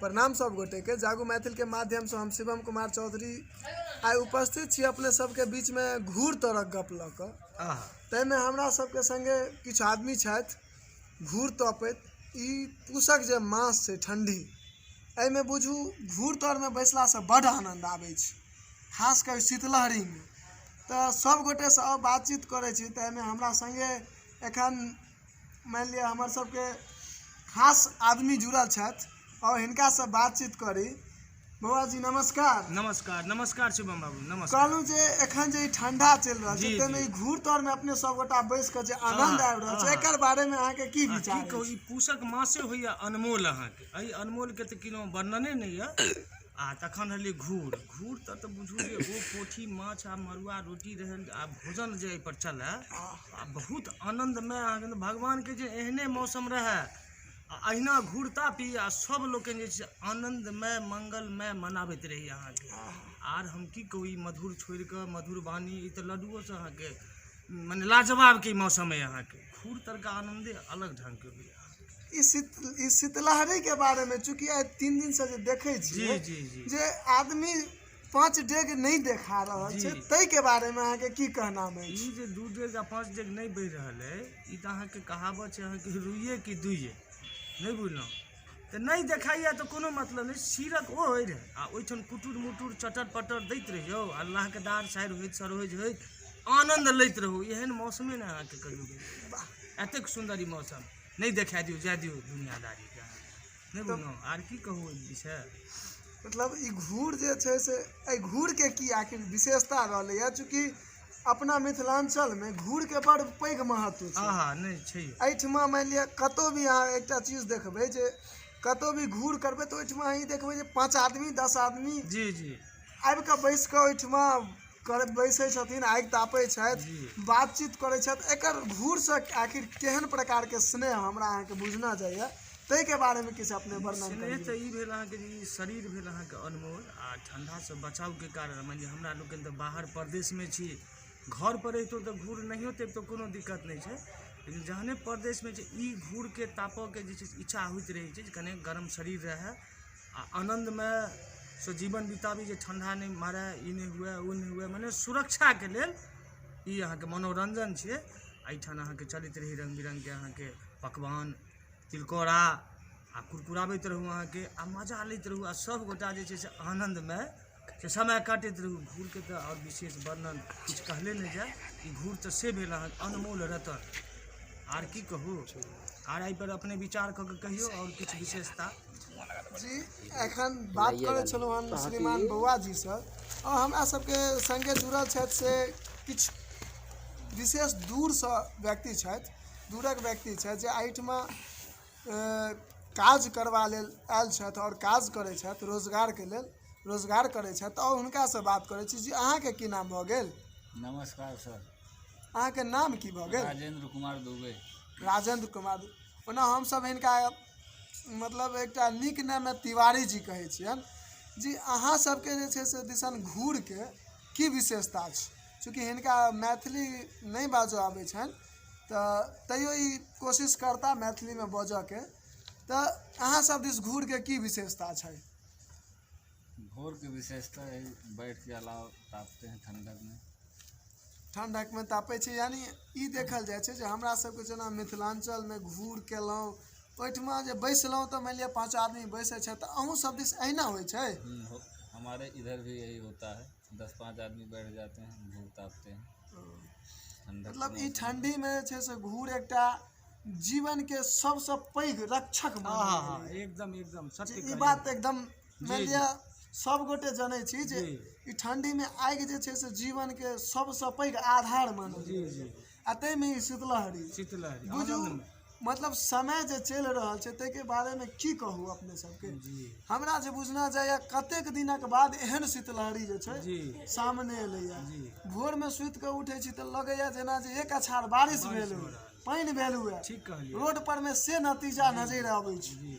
प्रणाम सब गोटे के। जागू मैथिल के माध्यम से हम शिवम कुमार चौधरी आइ उपस्थित छी अपने सबके बीच में घूर तरक गप लऽ कऽ। ताहिमे हमरा सबके संगे किछु आदमी छथि घूर तपैत। ई पूसक जे मास छै ठण्डी, एहिमे बुझू घूर तरमे बैसलासँ बड्ड आनन्द आबै छै, खास कऽ शीतलहरीमे। तऽ सब गोटेसँ बातचीत करै छी, ताहिमे हमरा संगे एखन मानि लिअ हमर सबके खास आदमी जुड़ल छथि आओर हिनकासँ बातचीत करी। बौआ जी नमस्कार। नमस्कार, नमस्कार शिवम बाबू, नमस्कार। कहलहुँ जे एखन जे ई ठंडा चलि रहल छै, ताहिमे ई घूर तरमे अपने सब गोटा बैस कऽ जे आनंद आबि रहल छै, एकर बारेमे अहाँके की विचार? की कहू, ई पूसक मासे होइए अनमोल। अहाँके एहि अनमोलके तऽ किनो वर्णने नहि यऽ। आ तखन रहलै घूर, घूर तऽ बुझू जे ओ पोठी माछ आ मड़ुआ रोटी रहल आ भोजन जे एहिपर चलए आ बहुत आनन्दमय। अहाँके भगवानके जे एहने मौसम रहए आ अहिना घूर तापी आ सब लोकनि जे छै आनन्दमय मंगलमय मनाबैत रही अहाँके। आर हम की कहू, ई मधुर छोड़ि कऽ मधुर वाणी, ई तऽ लड्डुओसँ अहाँके मने लाजवाबके ई मौसम अइ। अहाँके घूर तरका आनन्दे अलग ढङ्गके होइए। ई शीतलहरी के बारे में चूंकि आइ 3 दिन से जे देखै छियै जी जी जे आदमी 5 डेग नहि देखा रहल छै, ताहि के बारे में अहाँके की कहना अछि? ई जे 2 डेग आ 5 डेग नहि बढ़ि रहल अइ, ई तऽ अहाँके कहावत छै अहाँके रुइए कि दुइए, नहि बुझलहुँ तऽ नहि देखाइए तऽ कोनो मतलब नहि। सीरक ओ अइ रहै आ ओहिठाम कुटुर मुटुर चटर पटर दैत रहियौ आ लहकदार साइर होइत सरोज होइत आनन्द लैत रहू। एहन मौसमे ने अहाँके कहियो भेल, एतेक सुन्दर ई मौसम नहि देखा दियौ, जाय दियौ दुनियादारीके, नहि बुझलहुँ। आर की कहू एहि विषय? मतलब ई घूर जे छै से एहि घूरके की आखिर विशेषता रहलैए? चूँकि अपना मिथिलाञ्चलमे घूरके बड़ पैघ महत्व छै। आहा, नहि छै। एहिठमा मानि लिअ कतहु भी अहाँ एकटा चीज देखबै जे कतहु भी घूर करबै तऽ ओहिठमा अहाँ ई देखबै जे 5 आदमी 10 आदमी जी जी आबि कऽ बैस कऽ ओहिठमा कर बैसै छथिन, आगि तापै छथि, बातचीत करै छथि। एकर घूरसँ आखिर केहन प्रकारके स्नेह हमरा अहाँके बुझना जाइए, ताहिके बारेमे किछु अपने वर्णन स्नेह तऽ ई भेल अहाँके जे ई शरीर भेल अहाँके अनमोल आ ठण्डासँ बचावके कारण। मानि लिअ हमरा लोकनि तऽ बाहर परदेशमे छी, घर पर रहितो तऽ घूर नहियो तपितो कोनो दिक्कत नहि छै, लेकिन जहने परदेशमे छै ई घूरके तापऽके जे छै से इच्छा होइत रहै छै जे कने गरम शरीर रहए आ आनन्दमे से जीवन बिताबी, जे ठण्डा नहि मारए, ई नहि हुए, ओ नहि हुए, मने सुरक्षाके लेल ई अहाँके मनोरञ्जन छियै। एहिठाम अहाँके चलैत रहै रङ्ग बिरङ्गके अहाँके पकवान, तिलकोरा आ कुरकुराबैत रहू अहाँके आ मजा लैत रहू आ सब गोटा जे छै से आनन्दमे से समय काटैत रहू। घूरके तऽ आओर विशेष वर्णन किछु कहले नहि जाय, ई घूर तऽ से भेल अहाँके अनमोल रतन। आर की कहू, आर एहिपर अपने विचार कऽ के कहियौ आओर किछु विशेषता। जी, एखन बात करै छलहुँ हन श्रीमान बौआ जीसँ आओर हमरा सबके सङ्गे जुड़ल छथि से किछु विशेष दूरसँ व्यक्ति छथि, दूरक व्यक्ति छथि जे एहिठमा काज करबा लेल आयल छथि आओर काज करै छथि, रोजगारके लेल रोजगार करै छथि। आओर हुनकासँ बात करै छी। जी, अहाँके की नाम भऽ गेल? नमस्कार सर। अहाँके नाम की भऽ गेल? राजेंद्र कुमार दुबे। राजेंद्र कुमार। ओना हमसब हिनका मतलब एकटा नीक नाममे तिवारी जी कहै छियनि। जी, अहाँ सबके जे छै से दिसन घूरके की विशेषता छै? चूँकि हिनका मैथिली नहि बाजऽ आबै छनि तऽ तैयो ई कोशिश करता मैथिलीमे बजऽके, तऽ अहाँ सब दिस घूरके की विशेषता छै? घूर के विशेषता है बैठ के अलाव तापते हैं ठंडक में। ठंडक में तापै छै, यानी ई देखल जाइ छै जे हमरा सबके जेना मिथिलाञ्चलमे घूर केलहुँ, ओहिठमा जे बैसलहुँ तऽ मानि लिअ 5 आदमी बैसै छै, तऽ अहूँ सब दिस अहिना होइ छै? हमारे इधर भी यही होता है, 10-5 आदमी बैठ जाते हैं, घूर तापते हैं। मतलब ई ठंडीमे जे छै से घूर एकटा जीवनके सबसँ पैघ रक्षक मानल गेलैए। एकदम एकदम सत्य। ई बात एकदम मानि लिअ सब गोटे जनै छी जे ई ठंडीमे आगि जे छै से जीवनके सबसँ पैघ आधार मानल गेलैए। आ ताहिमे ई शीतलहरी, शीतलहरी बुझू मतलब समय जे चलि रहल छै ताहिके बारेमे की कहू अपने सबके। हमरा जे बुझना जाइए कतेक दिनक बाद एहन शीतलहरी जे छै सामने एलैए। भोरमे सुति कऽ उठै छी तऽ लगैए जेना जे एक अछाड़ बारिश भेल हुए, पानि भेल हुए, ठीक कहलियै, रोड पर मे से नतीजा नजरि अबै छै।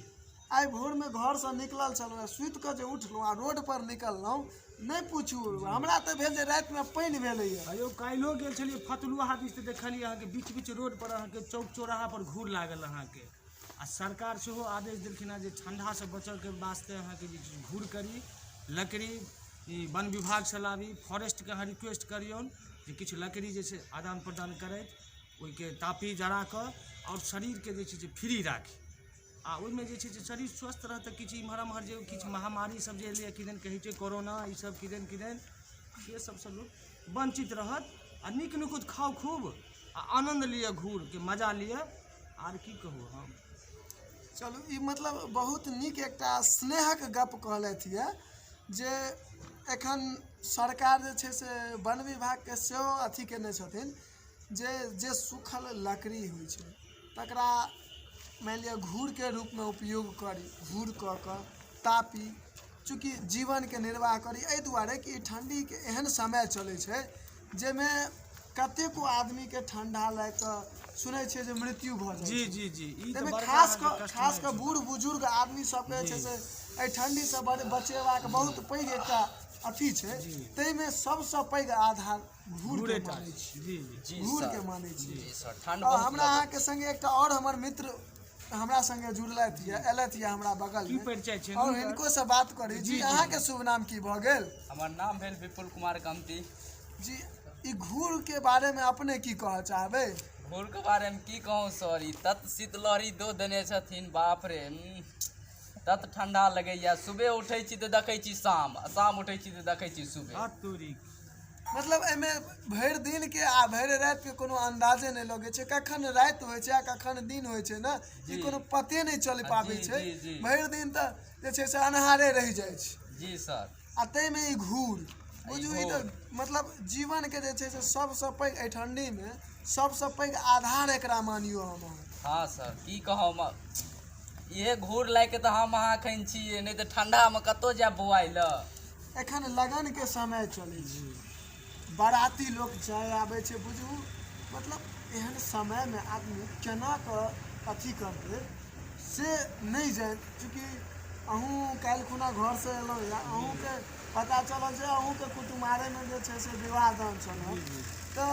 आइ भोरमे घरसँ निकलल छलहुँ, सुति कऽ जे उठलहुँ आ रोड पर निकललहुँ, नहि पूछू, हमरा तऽ भेल जे रातिमे पानि भेलैए। अयो काल्हिओ गेल छलियै फतलुआ दिस तऽ देखलियै अहाँके बीच बीच रोड पर अहाँके चौक चौराहा पर घूर लागल अहाँके। आ सरकार सेहो आदेश देलखिन हेँ जे ठण्डासँ बचऽके वास्ते अहाँके जे छै घूर करी, लकड़ी ई वन विभागसँ लाबी, फॉरेस्टके अहाँ रिक्वेस्ट करियौन जे किछु लकड़ी जे छै आदान प्रदान करथि, ओहिके तापी जरा कऽ आओर शरीरके जे छै से फ्री राखी। आ ओहिमे जे छै से शरीर स्वस्थ रहत तऽ किछु इम्हर एम्हर जे किछु महामारी सब जे एलैए, किदन कहै छै कोरोना, ई सब किदन किदन, से सबसँ लोक वञ्चित रहत। आ नीक नुकुत खाउ खूब आ आनन्द लिअ, घूरके मजा लिअ। आर की कहू हम। चलू, ई मतलब बहुत नीक एकटा स्नेहक गप कहलथि यऽ जे एखन सरकार जे छै से वन विभागके सेहो अथी केने छथिन जे जे सूखल लकड़ी होइ छै तकरा मानि लिअ घूरके रूपमे उपयोग करी, घूर कऽ कऽ तापी, चूँकि जीवनके निर्वाह करी। एहि दुआरे कि ठण्डीके एहन समय चलै छै जाहिमे कतेको आदमीके ठण्डा लागि कऽ सुनै छियै जे मृत्यु भऽ जाइ जी छै। जी जी, ई तऽ ताहिमे बड़का खास अहाँके कऽ खास कष्टमय कऽ छै। बूढ़ बुजुर्ग आदमी सबके जे छै जी से एहि ठण्डीसँ बचेबाक बहुत पैघ एकटा अथी छै। जी ताहिमे सबसँ पैघ आधार घूरके घूरेटा मानै छै। छी, जी जी जी घूरके सर, मानै छी। जी सर, ठंड आओर बहुत हमरा लगै अहाँके संगे एकटा आओर हमर मित्र हमरा संगे जुड़लथि यऽ, एलथि यऽ हमरा की बगलमे, परिचय छै आओर हुनकर? हिनको से बात करी। जी जी, जी अहाँके शुभ नाम की भऽ गेल? हमर नाम भेल विपुल कुमार कमती। जी, ई घूरके बारेमे अपने की कहऽ चाहबै? घूरके बारेमे की कहूँ सर, ई तत शीतलहरी दऽ देने छथिन, बाप रे, तत ठंडा लगैया। सुबह उठै छी तऽ देखै छी शाम, आ शाम उठै छी तऽ देखै छी सुबह। हाथ तोरी। मतलब एहिमे भरि दिनके आ भरि रातिके कोनो अन्दाजे नहि लगै छै, कखन राति होइ छै आ कखन दिन होइ छै ने, ई जी कोनो पते नहि चलि पाबै जी छै। जी जी भरि दिन तऽ जे छै से अन्हारे रहि जाइ छै। जी सर। आ ताहिमे ई घूर आ ई बुझू ई तऽ घूर मतलब जीवनके जे छै से सबसँ पैघ एहि ठण्डीमे सबसँ पैघ आधार एकरा मानियौ हम अहाँ। हाँ सर, की कहब, इहे घूर लायके तऽ हम अहाँ एखन छियै, नहि तऽ ठंडामे कतौ जायब बौआइ लए। एखन लगनके समय चलै छै, बाराती लोक जाय आबै छै, बुझू मतलब एहन समयमे आदमी केना कऽ अथी करतै से नहि जानि। चूँकि अहूँ काल्हि खुना घरसँ एलहुँ या अहूँके पता चलल जे अहूँके कुटुमारेमे जे छै से विवाह दान छल, तऽ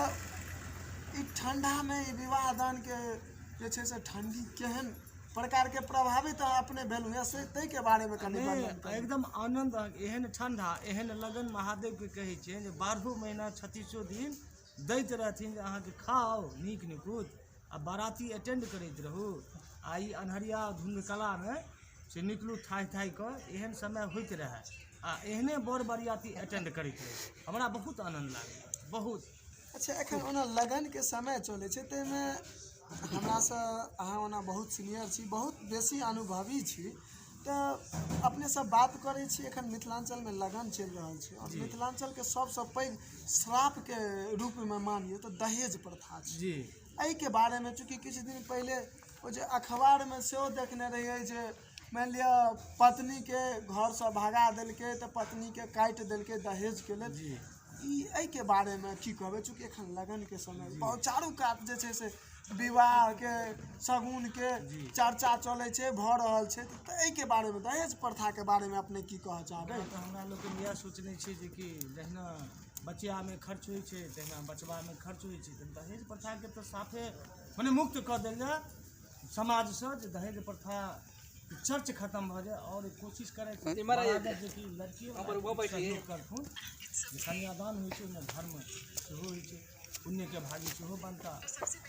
ई ठण्डामे ई विवाह दानके जे छै से ठण्डी केहन प्रकारके प्रभावित अहाँ अपने भेलहुँ या से ताहिके बारेमे कनि वर्णन नहि करू। एकदम आनन्द। एहन ठण्डा एहन लगन महादेवके कहै छियनि जे 12 महीना 36 दिन दैत रहथिन जे अहाँके खाउ नीक निकुत आ बाराती अटेंड करैत रहू। आ ई अन्हरिया धुन्धकलामे से निकलू थाहि थाहि कऽ, एहन समय होइत रहए आ एहने बर बरियाती अटेंड करैत रहै। हमरा बहुत आनन्द लागल, बहुत। अच्छा, एखन ओना लगनके समय चलै छै, ताहिमे हमरासँ अहाँ ओना बहुत सीनियर छी, बहुत बेसी अनुभवी छी, तऽ अपनेसँ बात करै छी। एखन मिथिलाञ्चलमे लगन चलि रहल छै आओर जी मिथिलाञ्चलके सबसँ पैघ श्रापके रूपमे मानियौ तऽ दहेज प्रथा छै। जी एहिके बारेमे चूँकि किछु दिन पहिले ओ जे अखबारमे सेहो देखने रहियै जे मानि लिअ पत्नीके घरसँ भगा देलकै तऽ पत्नीके काटि देलकै दहेजके लेल, जी ई एहिके बारेमे की कहबै? चूँकि एखन लगनके समय जी चारू कात जे छै से विवाहके शगुनके जी चर्चा चलै छै, भऽ रहल छै, तऽ एहिके बारेमे दहेज प्रथाके बारेमे अपने की कहऽ चाहबै? ओना तऽ हमरा लोकनि इएह सोचने छियै जे कि जहिना बचियामे खर्च होइ छै तहिना बचबामे खर्च होइ छै, तऽ दहेज प्रथाके तऽ साफे मने मुक्त कऽ देल जाय समाजसँ, जे दहेज प्रथा चर्च खतम भऽ जाय। आओर कोशिश करैत बराबर जे कि लड़कियो सहयोग करथुन, जे कन्यादान होइ छै ओहिमे धर्म सेहो होइ छै, पुण्यके भागी सेहो बनता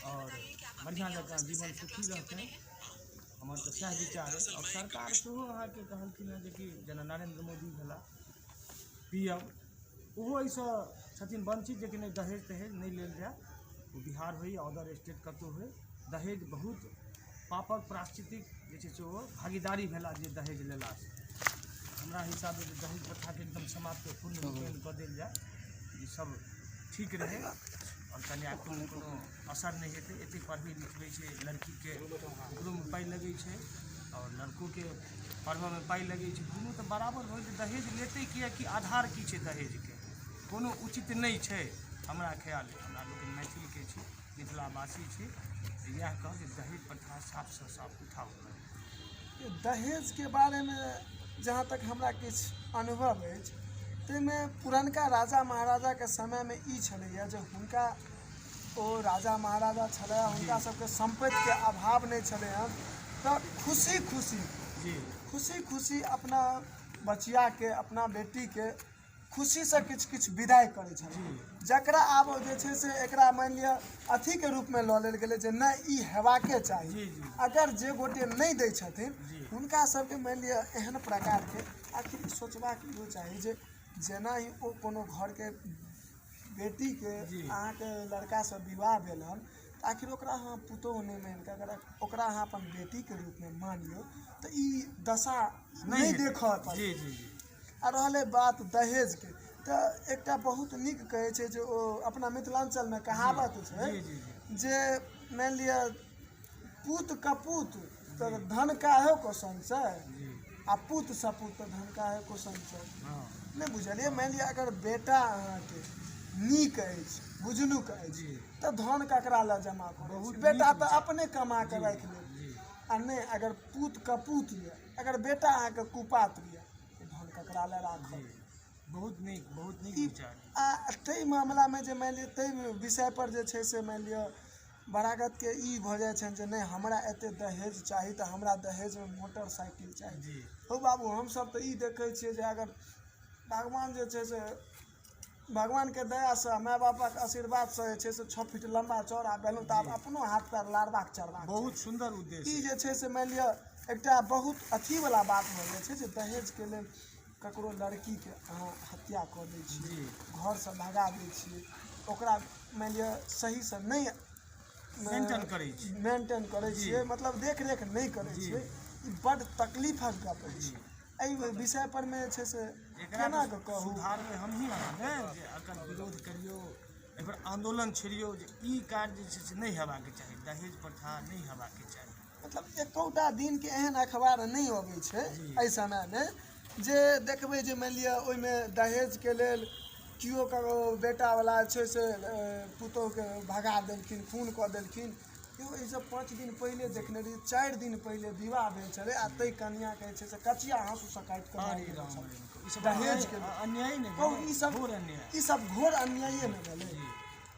आओर बढ़िआँ जकाँ जीवन सुखी रहतै। हमर तऽ सएह विचार अछि। आओर सरकार सेहो अहाँके कहलखिन हेँ जेकि जेना नरेन्द्र मोदी भेला पी एम, ओहो एहिसँ छथिन वञ्चित जे कि नहि दहेज तहेज नहि लेल जाय, ओ बिहार होइ या अदर स्टेट कतहु होइ। दहेज बहुत पापक प्रायश्चितिक जे छै से ओ भागीदारी भेला जे दहेज लेलासँ। हमरा हिसाबे जे दहेज प्रथाके एकदम समाप्त पूर्ण रूपेण कऽ देल जाय, ई सब ठीक रहै आओर कन्याके कोनो असर नहि हेतै। एतेक पढ़बै लिखबै छै लड़कीके, ओकरोमे पाइ लगै छै आओर लड़कोके पढ़बऽमे पाइ लगै छै, दुनू तऽ बराबर भऽ जेतै। दहेज लेतै किएकि आधार की छै दहेजके? कोनो उचित नहि छै हमरा ख्याल। हमरा लोकनि मैथिलके छी, मिथिलावासी छी, तऽ इएह कहब जे दहेज प्रथा साफसँ साफ उठाव करी। दहेजके बारेमे जहाँ तक हमरा किछु अनुभव अछि ताहिमे पुरनका राजा महाराजाके समयमे ई छलैए जे हुनका ओ राजा महाराजा छलै, हुनका सबके सम्पत्तिके अभाव नहि छलै हँ, तऽ खुशी खुशी जी खुशी खुशी अपना बचियाके, अपना बेटीके खुशीसँ किछु किछु विदाइ करै छलै, जकरा आब जे छै से एकरा मानि लिअ अथीके रूपमे लऽ लेल गेलै जे नहि ई हेबाके चाही। जी जी अगर जे गोटे नहि दै छथिन जी। हुनका सबके मानि लिअ एहन प्रकारके आखिर ई सोचबाक इहो चाही जे जेना ही ओ कोनो घरके बेटीके जी। अहाँके लड़कासँ विवाह भेल हन तऽ आखिर ओकरा अहाँ पुतोहु नहि मानि कऽ अगर ओकरा अहाँ अपन बेटीके रूपमे मानियौ तऽ ई दशा नहि हेतै। देखऽ पड़त। जी जी जी आ रहलै बात दहेजके, तऽ एकटा बहुत नीक कहै छै जे ओ अपना मिथिलाञ्चलमे कहावत छै जी जी जी जे मानि लिअ पूत कपूत तऽ धन काहे को संचय जी आ पूत सपूत तऽ धन काहे को संचय। हँ नहि बुझलियै? मानि लिअ अगर बेटा अहाँके नीक अछि, बुझनुक अछि जी तऽ धन ककरा लए जमा करू? बहुत बेटा नीक तऽ विचार। अपने कमा कऽ राखि लेत। जी आ नहि अगर पूत कपूत यऽ, अगर बेटा अहाँके कुपात्र यऽ तऽ धन ककरा लए राखब? जी बहुत नीक, बहुत नीक ई विचार। आ ताहि मामलामे जे मानि लिअ ताहि विषयपर जे छै से मानि लिअ बरागतके ई भऽ जाइ छनि जे नहि हमरा एतेक दहेज चाही तऽ हमरा दहेजमे मोटरसाइकिल चाही। जी हौ बाबू, हमसब तऽ ई देखै छियै जे अगर भगवान जे छै से भगवानके दयासँ माय बापक आशीर्वादसँ जे छै से 6 फीट लम्बा चौड़ा भेलहुँ तऽ आब अपनो हाथ पैर लारबाक चढ़बाक बहुत सुन्दर उद्देश्य। ई जे छै से मानि लिअ एकटा बहुत अथीवला बात भऽ जाइ छै जे दहेजके लेल ककरो लड़कीके अहाँ हत्या कऽ दै छियै, जी घरसँ भगा दै छियै, ओकरा मानि लिअ सहीसँ नहि मेंटेन करै छी। मेंटेन करै जी। छियै, मतलब देखरेख नहि करै जी। छियै। ई बड्ड तकलीफक गप अछि। जी एहि विषय पर मे जे छै से एकरा केना तऽ कऽ कहू? सुधारबै हमही अहाँ ने, जे एकर विरोध करियौ, एहिपर आन्दोलन छेड़ियौ जे ई कार्य जे छै से नहि हेबाक चाही, दहेज प्रथा नहि हेबाक चाही। मतलब एकोटा दिनके एहन अखबार नहि अबै छै जी। एहि समयमे जे देखबै जे मानि लिअ ओहिमे दहेजके लेल केओ ककरो बेटावला छै से पुतोहुके भगा देलखिन, खून कऽ देलखिन। यौ ई सब 5 दिन पहिले देखने रहियै, 4 दिन पहिले विवाह भेल छलै आ ताहि कनियाके जे छै से कचिया हाँसूसँ काटि कऽ मारि अरे देने राम छलै। रे, ई सब दहेजके लेल। अन्याय नहि कहू भेलै? ई सब घोर अन्याय। ई सब घोर अन्याये ने भेलै? जी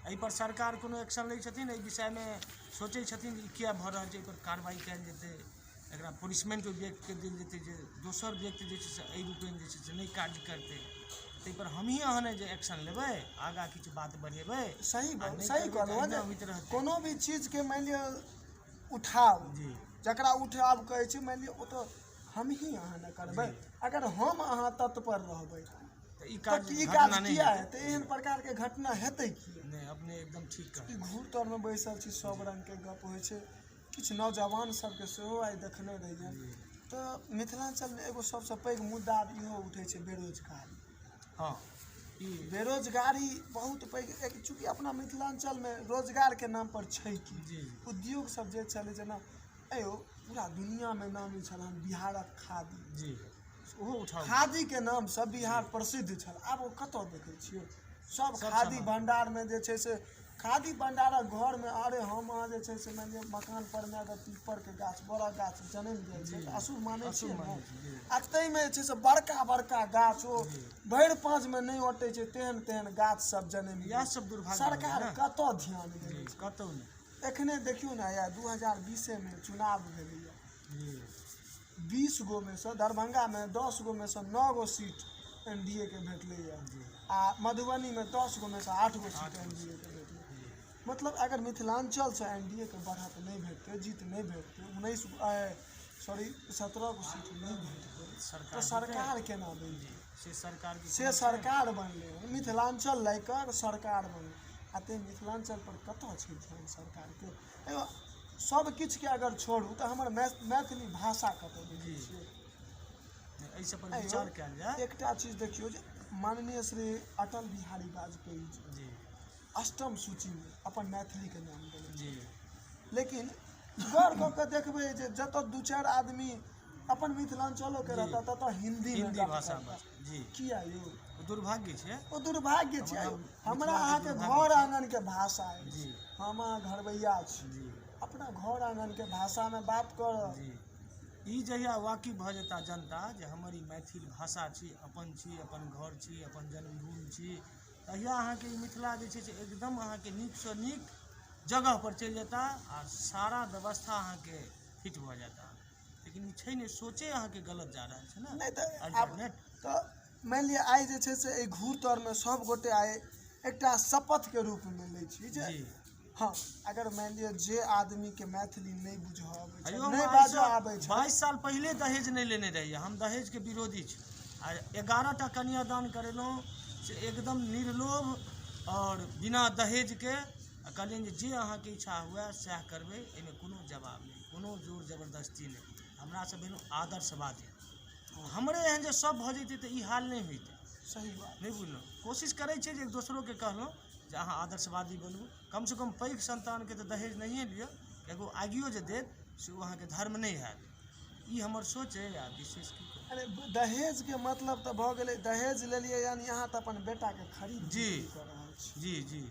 एहिपर सरकार कोनो एक्शन लै छथिन? एहि विषयमे सोचै छथिन जे ई किया भऽ रहल छै, एहिपर कार्रवाइ कयल जेतै, एकरा पनिशमेंट ओहि व्यक्तिके देल जेतै जे दोसर व्यक्ति जे छै से एहि रूपेण जे छै से नहि कार्य करतै। ताहिपर हमही अहाँ ने जे एक्शन लेबै, आगाँ किछु बात बढ़ेबै। सही आ बात, नहि सही करबै तऽ कहलहुँ हँ अहिना जे होइत रहतै। कोनो भी चीजके मानि लिअ उठाव, जी जकरा उठाव कहै छै, मानि लिअ ओ तऽ हमही अहाँ ने करबै। अगर हम अहाँ तत्पर रहबै तऽ ई तऽ काज ई काज घटना नहि किया हेतै। हेतै? एहन प्रकारके घटना हेतै किया? नहि, अपने एकदम ठीक ई कहलियै। घूर तरमे बैसल छी, सब रङ्गके गप होइ छै। किछु नौजवान सबके सेहो आइ देखने रहियै। जी तऽ मिथिलाञ्चलमे एगो सबसँ पैघ मुद्दा आब इहो उठै छै, बेरोजगारी। हँ ई बेरोजगारी बहुत पैघ एक, चूँकि अपना मिथिलाञ्चलमे रोजगारके नाम पर छै की जी उद्योग सब जे छलै, जेना अयो पूरा दुनियामे नामी छल हन बिहारक खादी। जी ओहो उठाउ। खादीके नामसँ बिहार प्रसिद्ध छल, आब ओ कतऽ देखै छियै? सब सब खादी सामान। भण्डारमे जे छै से खादी भण्डारक घरमे। अरे हम अहाँ जे छै से मानि लिअ मकान परमे अगर पीपरके गाछ, बड़क गाछ जनमि जाइ छै तऽ अशुभ मानै अशुभ छियै ने? मानै छियै, जी। आ ताहिमे जे छै से बड़का बड़का गाछ, ओ जी। भरि पाँचमे नहि अटै छै तेहन तेहन गाछ सब जनमि इएह गेल। सब दुर्भाग्य सरकार भेलै ने। कतऽ ध्यान देने जी छै? कतहु नहि। एखने देखियौ ने, या 2020मे चुनाव भेलैए, जी 20 गोमे सँ दरभंगामे 10 गोमे सँ 9 गो सीट एनडीए के भेटलैए जी आ मधुबनीमे 10 गोमे सँ 8 गो सीट 8 गो एनडीए के भेटलै। जी मतलब अगर मिथिलाञ्चलसँ एनडीए के बढ़त नहि भेटतै, जीत नहि भेटतै, 19 सॉरी 17 गो सीट नहि भेटतै सरकार तऽ सरकार केना बनि जी से सरकारके से कोनो छै? सरकार बनलै हन मिथिलाञ्चल लए कऽ सरकार बनलै, आ ताहि मिथिलाञ्चल पर कतऽ छै ध्यान सरकारके? एगो सब किछुके अगर छोड़ू तऽ हमर मैथिली भाषा कतऽ देखै जी। छियै? नहि, एहि सब पर आँय यौ, विचार कयल जाय। एकटा चीज देखियौ जे माननीय श्री अटल बिहारी वाजपेयी जी जी अष्टम सूचीमे अपन मैथिलीके नाम देने, जी लेकिन गौर कऽ कऽ देखबै जे जतऽ 2-4 आदमी अपन मिथिलाञ्चलोके जी। रहता ततऽ हिन्दीमे हिन्दी गप भाषा करता। बाजै जी किया यौ? ओ दुर्भाग्य छै। ओ दुर्भाग्य छै। हमरा हमरा मिथिलाके अहाँके दुर्भाग्य घर छै। आङ्गनके भाषा अछि। जी हम अहाँ घरबैया छी, जी अपना घर आङ्गनके भाषामे बात करब। जी ई जहिया वाकिफ भऽ जेता जनता जे हमर ई मैथिल भाषा छी, अपन छी, अपन घर छी, अपन जन्मभूमि छी, तहिया अहाँके ई मिथिला जे छै से एकदम अहाँके नीकसँ नीक जगह पर चलि जेता आ सारा व्यवस्था अहाँके फिट भऽ जायत अहाँ। लेकिन ई छै नहि, सोचे अहाँके गलत जा रहल छै ने। नहि तऽ आब तऽ मानि लिअ आइ जे छै से एहि घूर तरमे सब गोटे आइ एकटा शपथके रूपमे लै छी जे हँ, अगर मानि लिअ जे आदमीके मैथिली नहि बुझऽ अबै छै, नहि बाजऽ आबै छै। 22 साल पहिले दहेज नहि लेने रहियै हम, दहेजके विरोधी छी। आ 11 टा कन्यादान करेलहुँ से एकदम निर्लोभ आओर बिना दहेजके। आ कहलियनि जे अहाँके इच्छा हुए सएह करबै, एहिमे कोनो जवाब नहि, कोनो जोर जबरदस्ती नहि। हमरा सब भेलहुँ आदर्शवादी, हमरे एहन जे सब भऽ जैतै तऽ ई हाल नहि होइतै। सही बात नहि बुझलहुँ। कोशिश करै छियै जे एक दोसरोके कहलहुँ जे अहाँ आदर्शवादी बनू, कमसँ कम पैघ सन्तानके तऽ दहेज नहिए लिअ, एगो आगियो जे देत से ओ अहाँके धर्म नहि हैत। ई हमर सोच अइ। आ विशेष की कहू। अरे दहेजके मतलब तऽ भऽ गेलै, दहेज लेलियै यानी अहाँ तऽ अपन बेटाके खरीद जी कऽ रहल छी। जी जी।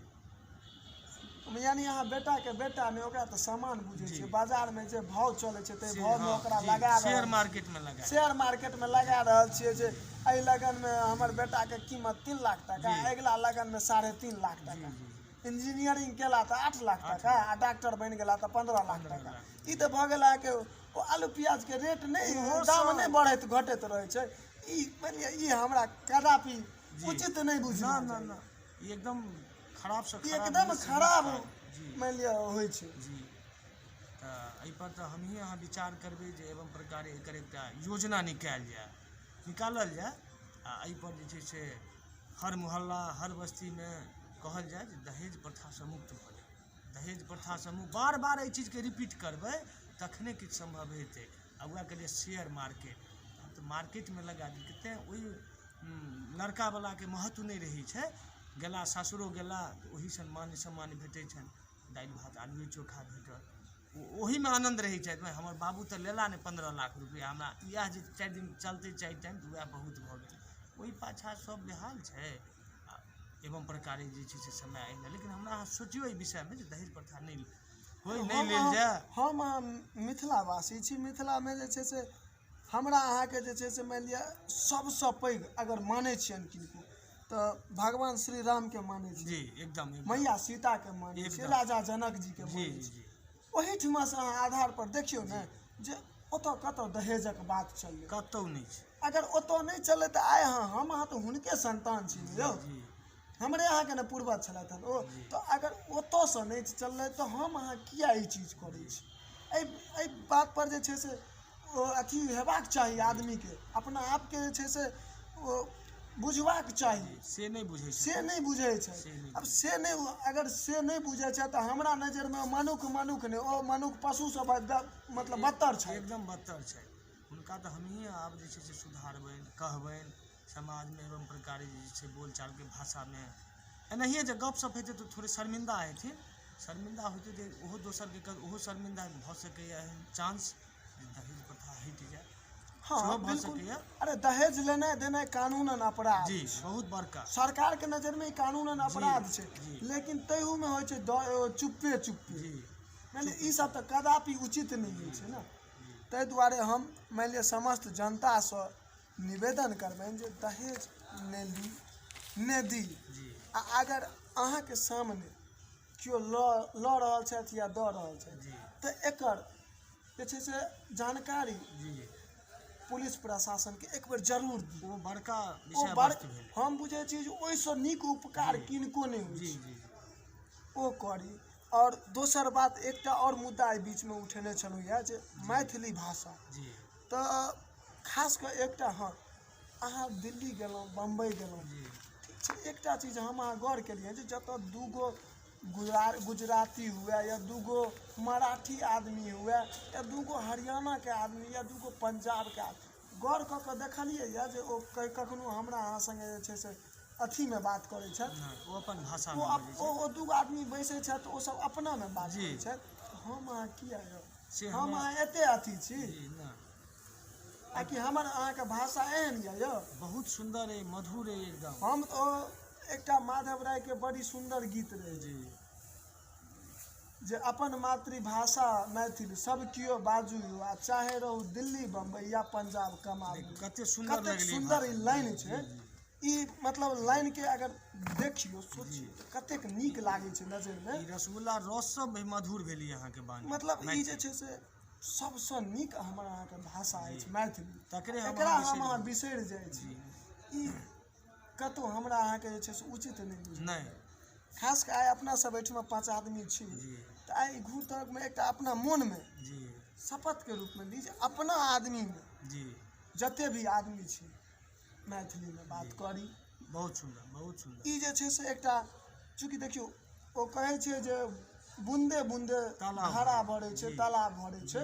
यानी अहाँ बेटाके बेटा नहि, ओकरा तऽ सामान बुझै छियै। बाजारमे जे भाव चलै छै ताहि भावमे ओकरा लगा शेयर मार्केटमे लगा, शेयर मार्केटमे लगा रहल छियै जे एहि लगनमे हमर बेटाके कीमत 3 लाख टाका, अगिला लगनमे 3.5 लाख टाका, इंजीनियरिंग केला तऽ 8 लाख टाका, आ डॉक्टर बनि गेला तऽ 15 लाख टाका। ई तऽ भऽ गेल अहाँके ओ आलू प्याजके रेट नहि, दाम नहि बढ़ैत घटैत रहै छै। ई मानि लिअ ई हमरा कदापि उचित नहि बुझना। ना ना, ई एकदम खराब से एकदम खराब मानि लिअ होइ छै। जी। तऽ एहिपर तऽ हमही अहाँ विचार करबै जे एवं प्रकारे एकर एकटा योजना निकालल जाय आ एहिपर जे छै से हर मोहल्ला हर बस्तीमे कहल जाय जे दहेज प्रथासँ मुक्त भऽ जाय। दहेज प्रथासँ मुक्त बार बार एहि चीजके रिपीट करबै तखने किछु सम्भव हेतै। आ वएह कहलियै शेयर मार्केट, आब तऽ मार्केटमे लगा देलकै, तेँ ओहि लड़कावलाके महत्व नहि रहै छै। गेला सासुरो गेला तऽ ओहिसँ मान सम्मान भेटै छनि, दालि भात आलुए चोखा भेटल, ओहिमे आनन्द रहै छथि। हमर बाबू तऽ लेला नहि 15 लाख रुपैआ, हमरा इएह जे 4 दिन चलतै 4 टाइम तऽ वएह बहुत भऽ गेल। ओहि पाछाँ सब बेहाल छै। एवं प्रकारे जे छै से समय आबि गेल। लेकिन हमरा अहाँ सोचियौ एहि विषयमे जे दहेज प्रथा नहि होइ, नहि लेल जाय। हम मिथिलावासी छी, मिथिलामे जे छै से हमरा अहाँके जे छै से मानि लिअ सबसँ पैघ अगर मानै छियनि किनको तऽ भगवान श्री रामके मानै छी जी, एकदम मैया सीताके मानै छी, राजा जनक जीके मानै छी। ओहिठिमासँ अहाँ आधार पर देखियौ ने जे ओतऽ कतऽ दहेजक बात चललै, कतहु नहि छै। अगर ओतऽ नहि चललै तऽ आइ अहाँ हम अहाँ तऽ हुनके संतान छी ने यौ, हमरे अहाँके ने पूर्वज छलथि हन ओ। तऽ अगर ओतऽसँ नहि चललै तऽ हम अहाँ किया ई चीज करै छी? एहि बात पर जे छै से ओ अथी हेबाक चाही, आदमीके अपना आपके जे छै से ओ बुझबाक चाही। से नहि बुझै छै, से नहि बुझै छै। आब से नहि, अगर से नहि बुझै छै तऽ हमरा नजरिमे मनुख मनुख नहि, ओ मनुख पशुसँ मतलब बदतर छै, एकदम बदतर छै। हुनका तऽ हमही आब जे छै से सुधारबनि, कहबनि समाजमे एवं प्रकारे जे छै बोलचालके भाषामे एनाहिए जे गपशप हेतै तऽ थोड़े शर्मिंदा हेथिन, शर्मिंदा होइते जे ओहो दोसरके कर, ओहो शर्मिंदा भऽ सकैए, एहन चांस जे दहेज प्रथा हटि जाय। हाँ बिल्कुल। अरे दहेज लेनाइ देनाइ कानूनन अपराध जी, बहुत बड़का सरकारके नजरिमे ई कानूनन अपराध छै, लेकिन तहुमे होइ छै चुप्पे चुप्पे। मानि लिअ ई सब तऽ कदापि उचित नहि होइ छै ने। ताहि दुआरे हम मानि लिअ समस्त जनतासँ निवेदन करबनि जे दहेज नहि ली नहि दी। आ अगर अहाँके सामने केओ लऽ रहल छथि या दऽ रहल छथि तऽ एकर जे छै से जानकारी पुलिस प्रशासनके एक बेर जरूर दी। ओ बड़का विषय वस्तु भेलै। हम बुझै छी जे ओहिसँ नीक उपकार किनको नहि होइ छै, ओ करी। और दोसर बात एकटा और मुद्दा एहि बीचमे उठेने छलहुँ यऽ जे मैथिली भाषा तऽ खास कऽ एकटा, हँ अहाँ दिल्ली गेलहुँ, बम्बई गेलहुँ, ठीक छै, एकटा चीज हम अहाँ गौर केलियै जे जतऽ दूगो गुजराती हुए या दूगो मराठी आदमी हुए या दूगो हरियाणाके आदमी या दूगो पंजाबके आदमी, गौर कऽ कऽ देखलियै यऽ जे ओ कखनो हमरा अहाँ सङ्गे जे छै से अथीमे बात करै छथि, ओ अपन भाषामे ओ दूगो आदमी बैसै छथि, ओ सब अपनामे बात करै छथि। हम अहाँ किया यौ, हम अहाँ एते अथी छी आ कि हमर अहाँके भाषा एहन यऽ यौ? बहुत सुन्दर अइ, मधुर अइ एकदम। हम तऽ एकटा माधव रायके बड़ी सुन्दर गीत रहै जी, जे अपन मातृभाषा मैथिल सब केओ बाजू आ चाहे रहू दिल्ली बम्बई या पंजाब कमाबू। कते सुन्दर कतेक सुन्दर ई लाइन छै। ई मतलब लाइन के अगर देखियौ सोचियौ तऽ कतेक नीक लागै छै नजरिमे। ई रसगुल्ला रस सब भी मधुर भेली अहाँके बानी। मतलब ई जे छै से सबसँ नीक हमर अहाँके भाषा अछि मैथिली, तकरे हम एकरा अहाँ हम बिसरि अहाँ बिसरि जाइ छी। ई कतहु हमरा अहाँके जे छै से उचित नहि बुझाइ। नहि। खास कऽ आइ अपना सब एहिठमा 5 आदमी छी, तऽ आइ घूर तरकमे एकटा अपना मोनमे जी शपथके रूपमे ली जे अपना आदमीमे जी जते भी आदमी छी मैथिलीमे बात करी। बहुत सुन्दर, बहुत सुन्दर। ई जे छै से एकटा चूँकि देखियौ ओ कहै छै जे बूंदे बूंदे तालाब घड़ा भरै भरै छै, तालाब भरै छै।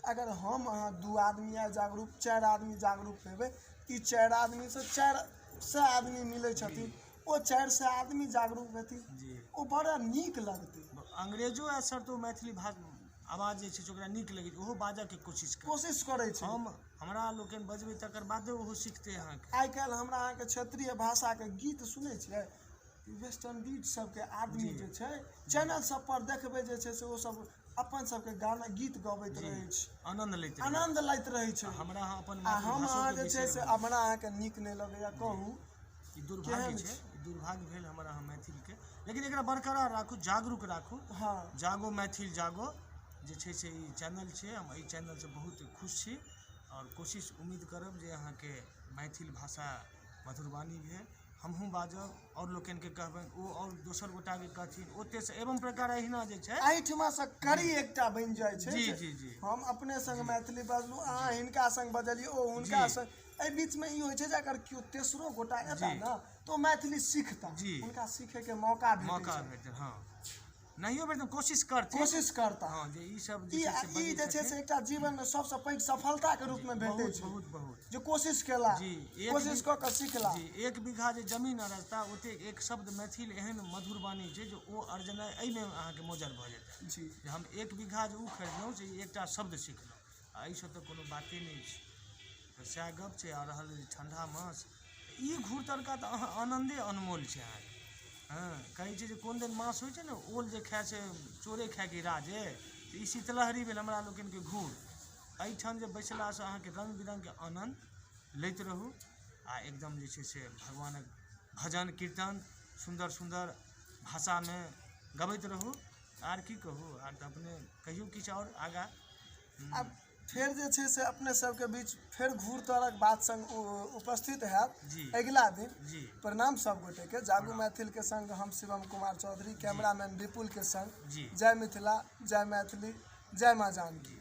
अगर हम अहाँ 2 आदमी आइ जागरूक, 4 आदमी जागरूक हेबै, ई 4 आदमीसँ 400 आदमी मिलै छथिन, ओ 400 आदमी जागरूक हेथिन, जी ओ बड़ा नीक लगतै। अंग्रेजो आयत सर तऽ ओ मैथिली भाषा आवाज जे छै से ओकरा नीक लगै छै, ओहो बाजऽके कोशिश करै कोशिश करै छै। हम हमरा लोकनि बजबै तकर बादे ओहो सिखतै अहाँके। आइ काल्हि हमरा अहाँके क्षेत्रीय भाषाके गीत सुनै छियै, वेस्टर्न बीट सबके आदमी जे छै चैनल सब पर देखबै जे छै से ओ सब अपन सबके गाना गीत गबैत रहै छै, आनन्द लैत रहै। आनन्द लैत रहै छै। हमरा अहाँ अपन आ हम मातृभाषोके अहाँ जे छै बिसरि से गेलहुँ। हमरा अहाँके नीक नहि लगैया। कहू ई दुर्भाग्य केहन छै, ई दुर्भाग्य भेल हमर अहाँ मैथिलके, लेकिन एकरा बरकरार राखू, जागरूक राखू। हँ, जागो मैथिल जागो जे छै से ई चैनल छै। हम एहि चैनलसँ बहुत खुश छी आओर कोशिश उम्मीद करब जे अहाँके मैथिल भाषा मधुरवाणी भेल, हमहूँ बाजब आओर लोकनिके कहबनि, ओ आओर दोसर गोटाके कहथिन, ओतेसँ एवं प्रकार एहिना जे छै एहिठिमा सँ कड़ी एकटा बनि जाइ छै। जी जे जी जी हम अपने संग मैथिली बजलहुँ, अहाँ हिनका संग बजलियै, ओ हुनका जी। संग। एहि बीचमे ई होइ छै जे अगर केओ तेसरो गोटा एता जी। ने तऽ ओ मैथिली सीखता, जी। हुनका सीखैके मौका भेटै मौका छै, भेटत। हँ, नहियो भेटत कोशिश करथिन, कोशिश करता। हँ, जे ई सब जे ई छै से ई बजै जे छै से छथिन। एकटा जीवनमे सबसँ पैघ सफलताके रूपमे भेटै बहुत छै बहुत बहुत जे कोशिश केला, जी, एक कोशिश कऽ कऽ सीखला। जी, 1 बीघा जे जमीन अरजता ओतेक एक शब्द मैथिल एहन मधुर वाणी छै जे ओ अर्जनाइ एहिमे अहाँके मोजर भऽ जेतै। जी जे हम 1 बीघा जे ओ खरीदलहुँ से एकटा शब्द सिखलहुँ, आ एहिसँ तऽ कोनो बाते नहि छै। तऽ सएह गप छै। आ रहल ठण्डा मास, ई घूर तड़का तऽ अहाँ आनन्दे अनमोल छै अहाँके। हँ, कहै छै जे कोन दिन मास होइ छै ने, ओल जे खाय से चोरे खायके राजे, तऽ ई शीतलहरी भेल हमरा लोकनिके घूर। एहिठाम जे बैसलासँ अहाँके रङ्ग बिरङ्गके आनन्द लैत रहू आ एकदम जे छै से भगवानक भजन कीर्तन सुन्दर सुन्दर भाषामे गबैत रहू। आर की कहू, आर तऽ अपने कहियौ किछु आओर आगाँ। आब फेर जे छै से अपने सबके बीच फेर घूर तरक बात संग उपस्थित हैब जी। अगिला दिन। जी प्रणाम सब गोटे के। जागू मैथिल के संग हम शिवम कुमार चौधरी, कैमरामैन विपुल के संग। जी। जय मिथिला, जय मैथिली, जय माँ जानकी।